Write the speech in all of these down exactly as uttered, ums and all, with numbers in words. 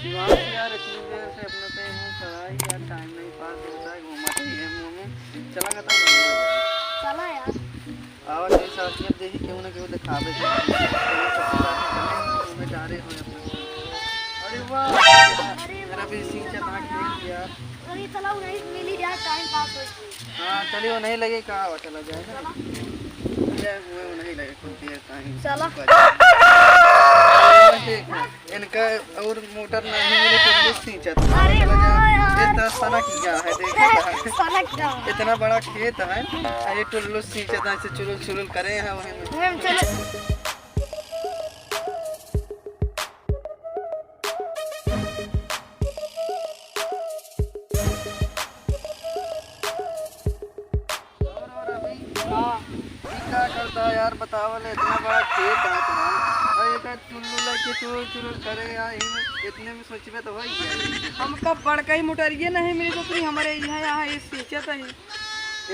बस यार, इतनी देर से अपने पे यूं खड़ा ही यार, टाइम नहीं पास होता है, घूमत ही है मुंह में। चला गया था। चला यार। आवाज ऐसा अपने देखी, केहू ना केहू दिखावे। घूमे जा रहे हो अपने। अरे वाह। अरे वाह। मेरा भी सींचा था खेत यार। अरे चला, वहीं मिली यार, टाइम पास हो। हाँ, चलिए, वो नहीं लगे, कहाँ हुआ, चला जाए ना। चला। ये हुए, वो नहीं लगे, कुछ देर टाइम। चला। देख, इनका और मोटर नहीं मिले, टुल्लू सींचत। अरे चला जाए। हाँ यार। ये तो सनक गया है, देखो तो। सनक गया। इतना बड़ा खेत है, और ये टुल्लू सींचत है, ऐसे चुलुल चुलुल करे हैं वहीं में। वहीं में चलो। और, और अभी? हाँ। ई का करता है यार, बतावल, इतना बड़ा खेत है तुम्हारा। और ये का चुल्लू लेके चुरुर चुरुर करे यार, इही में, इतने में सोचबे तो होई गया। हमका बड़का ही मोटरिये नहीं मिली, तो फिर हमारे यहाँ, यहाँ ये सींचत है।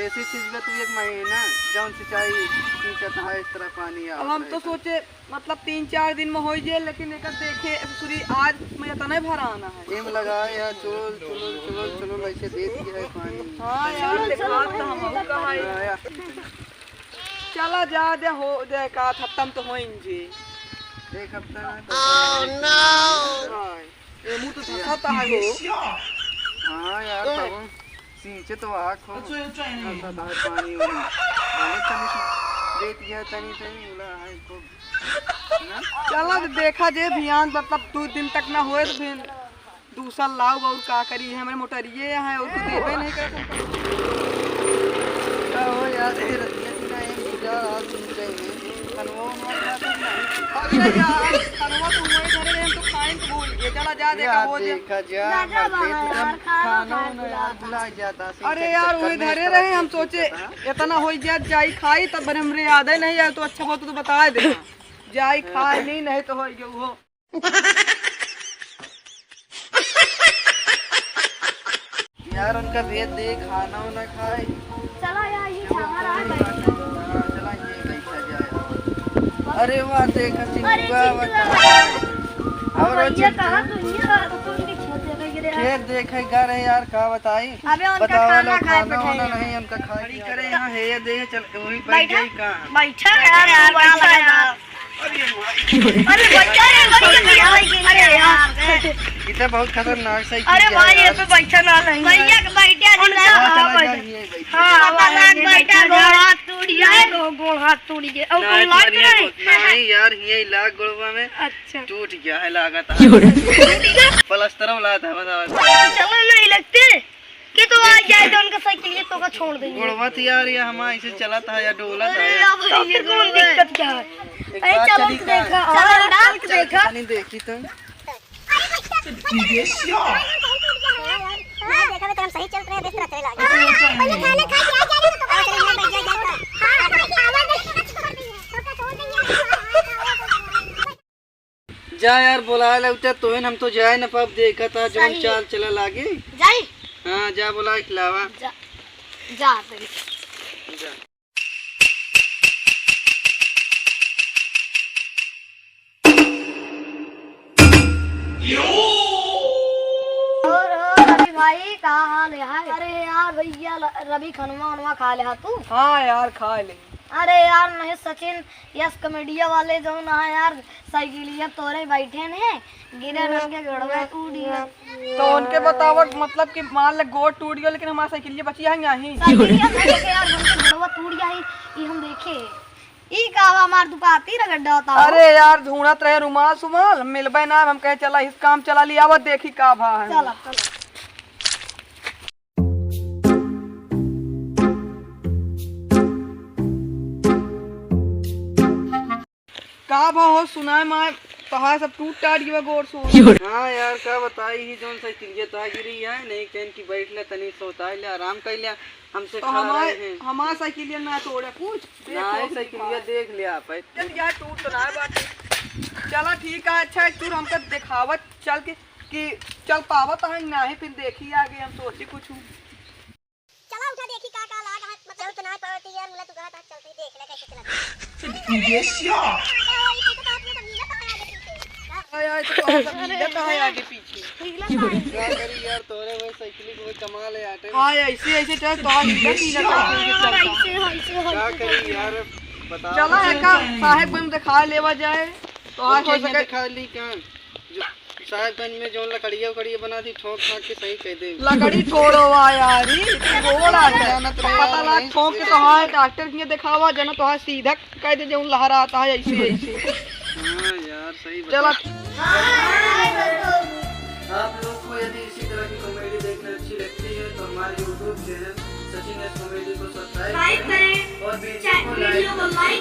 ऐसी चीज में तू एक महीना जौन सिंचाई सींचत है, इस तरह पानी आवत अब हम तो रहता। सोचे, मतलब, तीन चार दिन में हो जाए, लेकिन एक देखे ससुरी, आज में इतना भरा आना है। एम लगा यार, चुलुल, चुलुल, चुलुल, चुलुल, ऐसे दे दिया है पानी। हाँ यार, देखा तो हम कहा है। हाँ यार। चला जा दे, हो दे, का खत्म तो हो इंजे। एक हफ्ता में तो हाँ। ए, मुंह तो धसाता है हो। हाँ यार, तब सींचे तो आँख हो। अच्छा, अच्छा, नहीं। धसाता है पानी वानी। भले तनी सी देख गया, तनी तनी उला है खूब। ना? चला तो देखा जे भियान, मतलब, दो दिन तक ना होए तो फिर दूसर लाओ और का करी है, हमारे मोटरिये हैं और तो देबे नहीं करत हमको। का हो यार, ए रतिया की ना एक बुझा आज सुन गए हैं। खनवा उनवा खा तो नहीं। अरे यार, खनवा तो वही धरे रहे, हम तो खाए तो भूल गए। चला जा, देखा यार, हो जा। देखा जा, जा, जा मरते बाहर एकदम यार, खाना खाना खाए वाना यार भुला भुला जाता, अरे यार, वही धरे रहे, हम सोचे इतना हो जाए, जाई खाई, तब बने हमरे याद ही नहीं आया, तो अच्छा बहुत तो बता दे। जाई खाए नहीं, नहीं तो हो गयो हो। यार, उनका भेज दे, खाना वाना खाए। चला यार, ये क्यों? खाना रहा है, बैठ के। हाँ, चला, ये बैठा जाए। अरे वाह, देखा, अरे, चिंटुआ चिंटुआ बता। बता। और अब भैया, चिंटू? कहाँ तू ये रहा? तो तू उनके खेत देखे गिरे रहा। खेत देखे गा रहे यार, का बताई? अबे, उनका बतावा खाना लो, खाए खाना बैठे वाना हैं। नहीं, उनका खा खड़ी करे यहाँ है, ये देखे, चल, वही बैठ बैठा? जाई का? बैठा यार, अरे यार, बैठा यार। अरे भैया, अरे भैया, अरे यार। ई तो बहुत खतरनाक साइकिल अरे है भाई, ये यार। पे बैठा ना नहीं। भैया के बैठे नहीं उनका ना। हाँ, चला भाई। जा, ये बैठ हाँ, जा। खतरनाक बैठा, गोड़ हाथ टूट गया है, गो-, गोड़ हाथ टूट गया। और नहीं, गोड़ लाग नहीं, रहा है? नहीं यार, ये लाग गोड़वा में अच्छा। टूट गया है, लागत है। टूट गया? प्लास्टर वाला था, बताओ। चलो नहीं लगते। कि तू आ जाए तो उनका साइकिल ये तो का छोड़ देंगे। गोड़वा तो यार, ये हम ऐसे चलत है या डोलत अरे है। अब तो ये फिर कौन दिक्कत क्या है? एक अरे बार चलो चली तो का? देखा, चलो और ना। चल के देखा। तनी देखी तो। देखा, हम सही चल रहे हैं, बेहतर चले लागे। पहले खाना खा के आ जा रहे हो तो पहले चले बैठ जा, जा। हाँ, आवाज नहीं छोड़ देंगे। तो का छोड़ देंगे? जा यार, बोला लौटा तोहन, हम तो जाए न पाब, देखा था जौन सही। चाल चला लागे। जाई? हाँ, जा बोला खिलावा। जा, जा तनी। जा। और, और रवि भाई, का हाल है? अरे यार भैया, ल-, रवि, खनवा वनवा खा ले हा तू? हाँ यार, खा ले। अरे यार, नहीं सचिन, यस कॉमेडिया वाले जौन है यार, साइकिलिया तोरे बैठे ने, गिरे न उनके गोड़वा टूट गया। तो उनके बतावत मतलब कि मान ले गोड़ टूट गया, लेकिन हमार साइकिलिया बची है नहीं। साइकिलिया नहीं बचे यार, उनके गोड़वा टूट गया है, ये हम देखे। ई का बा, हमार दुपाती रगड़ डालता हो। अरे यार, ढूंढत रहे रुमाल सुमाल, मिलबे ना, हम कहे चला इस काम चला लिया, आवत देखी का भा है। चला, चला। का भा हो सुनाए माय, तहार सब टूट टाट गया गोड़ सो। हाँ यार, का बताई, ही जौन साइकिलिया तो गिरी है, नहीं कहन की बैठ ले, तनी सोता ले, आराम कर ले, हमसे तो खा हमार, रहे हैं। हमार साइकिलिया ना तोड़े कुछ, देख ना, लो साइकिलिया दिमाग। देख ले आप, है। चल यार, टूट तो ना बाटे। चला ठीक है, अच्छा, एक चूर हमका दिखावत चल के कि चल पावत है नाही, फिर देखी आगे हम सोची कुछ। चला उठा देखी का का लाग हाथ, मतलब चल तो ना पावत यार, मुला तू कहा था चलते देख ले कैसे चला। ये क्या? अरे यार, तो है आगे पीछे। क्या करी यार, तोरे वही साइकिल को वही कमाल है यार। हाँ, ऐसे, ऐसे चल, तो हाँ, सीधा, सीधा चल, सीधा चल। ऐसे, ऐसे, का ऐसे। करी यार, बताओ। चला, एका साहेबगंज दिखा लेवा जाए, तो आज उनको हो यहाँ सके। दिखा ली कहाँ? जो साहेबगंज में जो लकड़िया उकड़िया बना दी, ठोक ठाक के सही कह दे। लकड़ी छोड़ो वा यार, ई गोड़ आता है। जानत रहे पता यार, लाग नहीं। ठोक के तो हाँ, डॉक्टर के दिखावा, जना तो हाँ सीधा कह दे, जो लहराता है ऐसे, ऐसे। हाँ यार, सही चला। बता। आप लोग को यदि इसी तरह की कॉमेडी देखना अच्छी लगती है तो हमारे YouTube चैनल सचिन एस कॉमेडी को सब्सक्राइब करें और वीडियो को लाइक